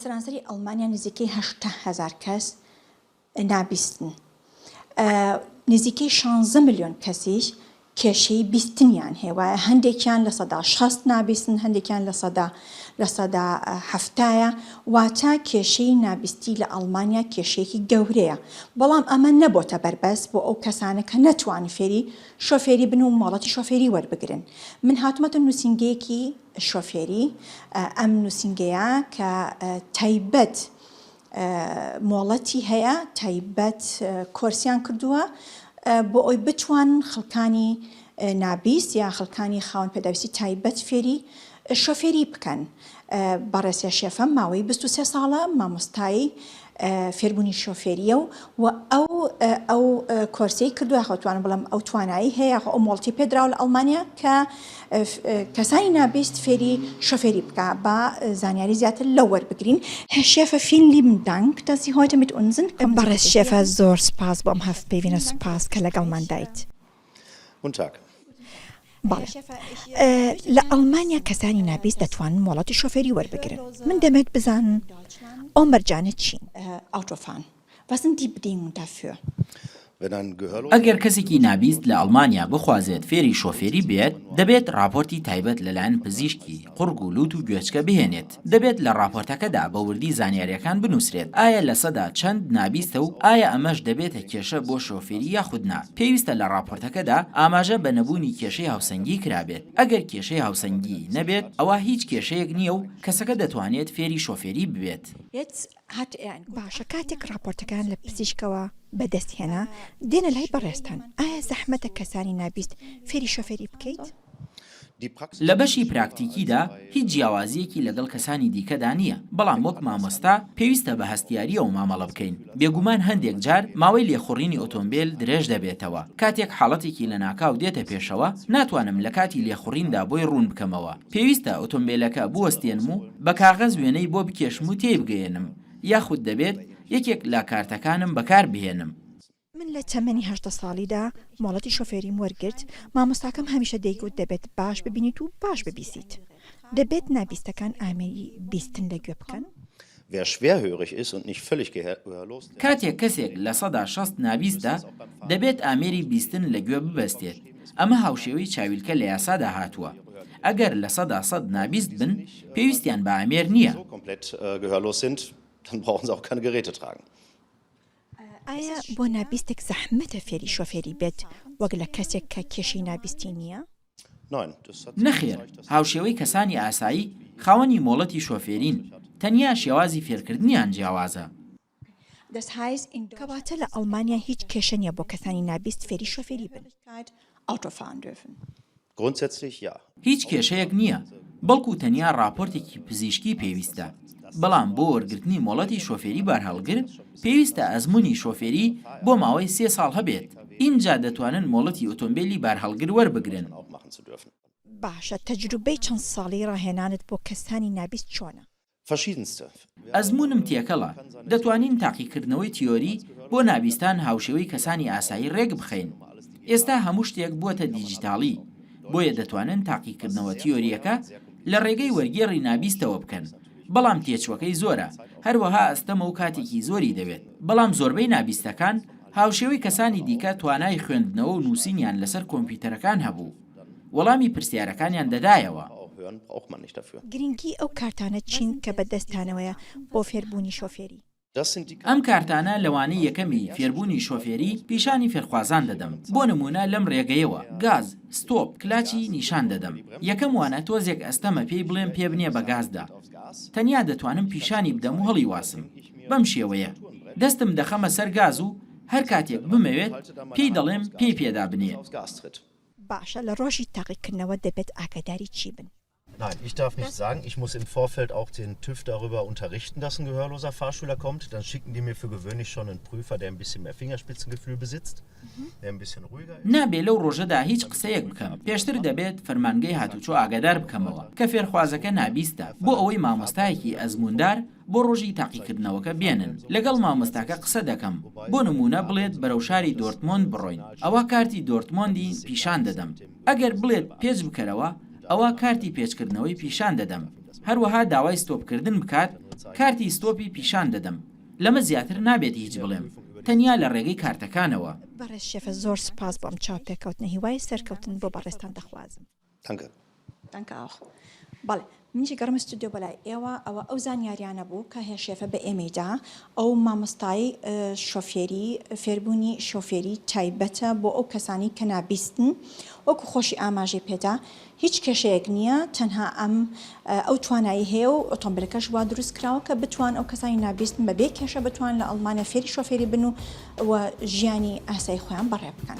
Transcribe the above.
سەرانسەری ئەڵمانیا نزیکەی 80 هەزار کەس نابیستن، نزیکەی شانزە ملیۆن کەسیش کێشەی بیستنیان هەیە، وایە هەندێکیان 60% نابیستن، هەندێکیان لە سەدا 70یە، واتە کێشەی نابیستی لە ئەڵمانیا کێشەیەکی گەورەیە. بەڵام ئەمە نەبۆتە بەربەست بۆ ئەو کەسانە کە نەتوانن فێری شۆفێری بن و مۆڵەتی شۆفێری وەربگرن. من هاتوومەتە نووسینگەیەکی شۆفێری، ئەم نووسینگەیە کە تایبەت مۆڵەتی هەیە، تایبەت کۆرسیان کردووە بۆ ئەوی بتوانن خەڵکانی نابیست یا خەڵکانی خاوەن پێداویستی تایبەت فێری شۆفێری بکەن. بەڕێز شێفە ماوەی 23 ساڵە مامۆستای فێربوونی شۆفێرییە و و ئەو ئەو کۆرسەی کردووە یاخۆ توانم بڵێم ئەو توانایی هەیە یاخۆ ئەو مۆڵەتی پێدراوە لە ئەڵمانیا کە کەسانی نابیست فێری شۆفێری بکا با زانیاری زیاتر لەو وەربگرین. Herr Schäfer vielen lieben Dank dass Sie heute mit uns sind. Kommen Sie بەڕێز bitte شێفە hierhin. زۆر سوپاس بۆ ئەم هەڤپەیڤینە سوپاس کە لەگەڵماندایت. Guten Tag. بەڵێ لە ئەڵمانیا کەسانی نابیست دەتوانن مۆڵەتی شۆفێری وەربگرن. من دەمەوێت بزانم ئەو مەرجانە چین؟ Autofahren. Was sind die Bedingungen dafür? ئەگەر کەسێکی نابیست لە ئەڵمانیا بخوازێت فێری شۆفێری بێت، دەبێت ڕاپۆرتی تایبەت لەلایەن پزیشکی قوڕگ و لوت و گوێچکە بهێنێت. دەبێت لە ڕاپۆرتەکەدا بە وردی زانیارییەکان بنووسرێت، ئایا لەسەدا چەند نابیستە و ئایا ئەمەش دەبێتە کێشە بۆ شۆفێری یاخود نا. پێویستە لە ڕاپۆرتەکەدا ئاماژە بە نەبوونی کێشەی هاوسەنگی کرابێت. ئەگەر کێشەی هاوسەنگی نەبێت، ئەوا هیچ کێشەیەک نییە و کەسەکە دەتوانێت فێری شۆفێری ببێت. باشە کاتێک ڕاپۆرتەکەیان لە پزیشکەوە بەدەست هێنا دێنە لای بەڕێزتان، ئایا زەحمەتە کەسانی نابیست فێری شۆفێری بکەیت؟ لە بەشی پراکتیکیدا هیچ جیاوازییەکی لەگەڵ کەسانی دیکەدا نییە، بەڵام وەک مامۆستا پێویستە بە هەستیارییەوە مامەڵە بکەین. بێگومان هەندێک جار ماوەی لێخوڕینی ئۆتۆمبێل درێژ دەبێتەوە، کاتێک حاڵەتێکی لەناکاو دێتە پێشەوە ناتوانم لە کاتی لێخوڕیندا بۆی ڕوون بکەمەوە، پێویستە ئۆتۆمبێلەکە بوەستێنم و بە کاغەز وێنەی بۆ بکێشم و تێیبگەیەنم، یاخود دەبێت یەکێک لە کارتەکانم بەکاربهێنم. من لە تەمەنی 18 ساڵیدا مۆڵەتی شۆفێریم وەرگرت، مامۆستاکەم هەمیشە دەیگوت دەبێت باش ببینیت و باش ببیسیت. دەبێت نابیستەکان ئامێری بیستن لە گوێ بکەن؟ Wer schwerhörig ist und nicht völlig gehörlos. کاتێک کەسێک 60% نابیستە، دەبێت ئامێری بیستن لە گوێ ببەستێت، ئەمە هاوشێوەی چاویلکە لە یاسادا هاتووە. ئەگەر 100% نابیست بن، پێویستیان بە ئامێر نییە. So komplett gehörlos sind, dann brauchen sie auch keine Geräte tragen. ئایا بۆ نابیستێک زەحمەتە فێری شۆفێری بێت وەک لە کەسێک کە کێشەی نابیستی نییە؟ نەخێر، هاوشێوەی کەسانی ئاسایی خاوەنی مۆڵەتی شۆفێرین، تەنیا شێوازی فێرکردنیان جیاوازە. کەواتە لە ئەڵمانیا هیچ کێشە نییە بۆ کەسانی نابیست فێری شۆفێری بن؟ هیچ کێشەیەک نییە، بەڵکو تەنیا ڕاپۆرتێکی پزیشکی پێویستە، بەڵام بۆ وەرگرتنی مۆڵەتی شۆفێری بارهەڵگر پێویستە ئەزموونی شۆفێری بۆ ماوەی سێ ساڵ هەبێت، ئینجا دەتوانن مۆڵەتی ئۆتۆمبێلی بارهەڵگر وەربگرن. باشە تەجروبەی چەند ساڵەی ڕاهێنانت بۆ کەسانی نابیست چۆنە؟ ئەزموونم تێکەڵە، دەتوانین تاقیکردنەوەی تیۆری بۆ نابیستان هاوشێوەی کەسانی ئاسایی رێک بخەین. ئێستا هەموو شتێک بووەتە دیجیتاڵی، بۆیە دەتوانن تاقیکردنەوە تیۆرییەکە لە رێگەی وەرگێڕی نابیستەوە بکەن، بەڵام تێچووەکەی زۆرە، هەروەها ئەستەمە و کاتێکی زۆری دەوێت. بەڵام زۆربەی نابیستەکان هاوشێوەی کەسانی دیکە توانای خوێندنەوە و نووسینیان لەسەر کۆمپیوتەرەکان هەبوو. وەڵامی پرسیارەکانیان دەدایەوە. گرنگی ئەو کارتانە چین کە بەدەستتانەوەیە بۆ فێربوونی شۆفێری؟ ئەم کارتانە لە وانەی یەکەمی فێربوونی شۆفێری پیشانی فێرخوازان دەدەم، بۆ نموونە لەم رێگەیەوە، گاز، ستۆپ، کلاچی نیشان دەدەم. یەکەم وانە تۆزێک ئەستەمە پێی بڵێم پێ بنێ بە گازدا. تەنیا دەتوانم پیشانی بدەم و هەڵیواسم. بەم شێوەیە. دەستم دەخەمە سەر گاز و هەر کاتێک بمەوێت پێی دەڵێم پێی پێدا بنێ. باشە لە ڕۆژی تاقیکردنەوە دەبێت ئاگاداری چی بن؟ Nein, ich darf nichts sagen. Ich muss im Vorfeld auch den TÜV darüber unterrichten, dass ein gehörloser Fahrschüler kommt. Dann schicken die mir für gewöhnlich schon einen Prüfer, der ein bisschen mehr Fingerspitzengefühl besitzt, der ein bisschen ruhiger ist. نابێ لەو ڕۆژەدا هیچ قسەیەک بکەم، پێشتر دەبێت فەرمانگەی هاتوچۆ ئاگادار بکەمەوە کە فێرخوازەکە نابیستە، بۆ ئەوەی مامۆستایەکی ئەزمووندار بۆ ڕۆژی تاقیکردنەوەکە بێنن، لەگەڵ مامۆستاکە قسە دەکەم، بۆ نموونە بڵێت بەرەو شاری دۆرتمۆند بڕۆین، ئەوا کارتی دۆرتمۆندی پیشان دەدەم، ئەگەر بڵێت پێچ بکەرەوە، ئەوا کارتی پێچکردنەوەی پیشان دەدەم، هەروەها داوای ستۆپکردن بکات. کارتی ستۆپی پیشان دەدەم. لەمە زیاتر نابێت هیچ بڵێم. تەنیا لە ڕێگەی کارتەکانەوە. بەڕێز شێفە زۆر سوپاس بۆ ئەم چاوپێکەوتنە هیوای سەرکەوتن بۆ بەڕێزتان دەخوازم. Danke. Danke auch. بەڵێ منیش گەڕمە ستودیۆ بەلای ئێوە ئەوە ئەو زانیاریانە بوو کە Herr شێفە بە ئێمەی دا ئەو مامۆستای شۆفێری فێربوونی شۆفێری تایبەتە بۆ ئەو کەسانی کە نابیستن وەکو خۆشی ئاماژەی پێدا هیچ کێشەیەک نییە تەنها ئەم ئەو توانایی هەیە و ئۆتۆمبیلەکەش وا دروست کراوە کە بتوان ئەو کەسانی نابیستن بەبێ کێشە بتوان لە ئەڵمانیا فێری شۆفێری بن و و ژیانی ئاسایی خۆیان بەڕێ بکەن.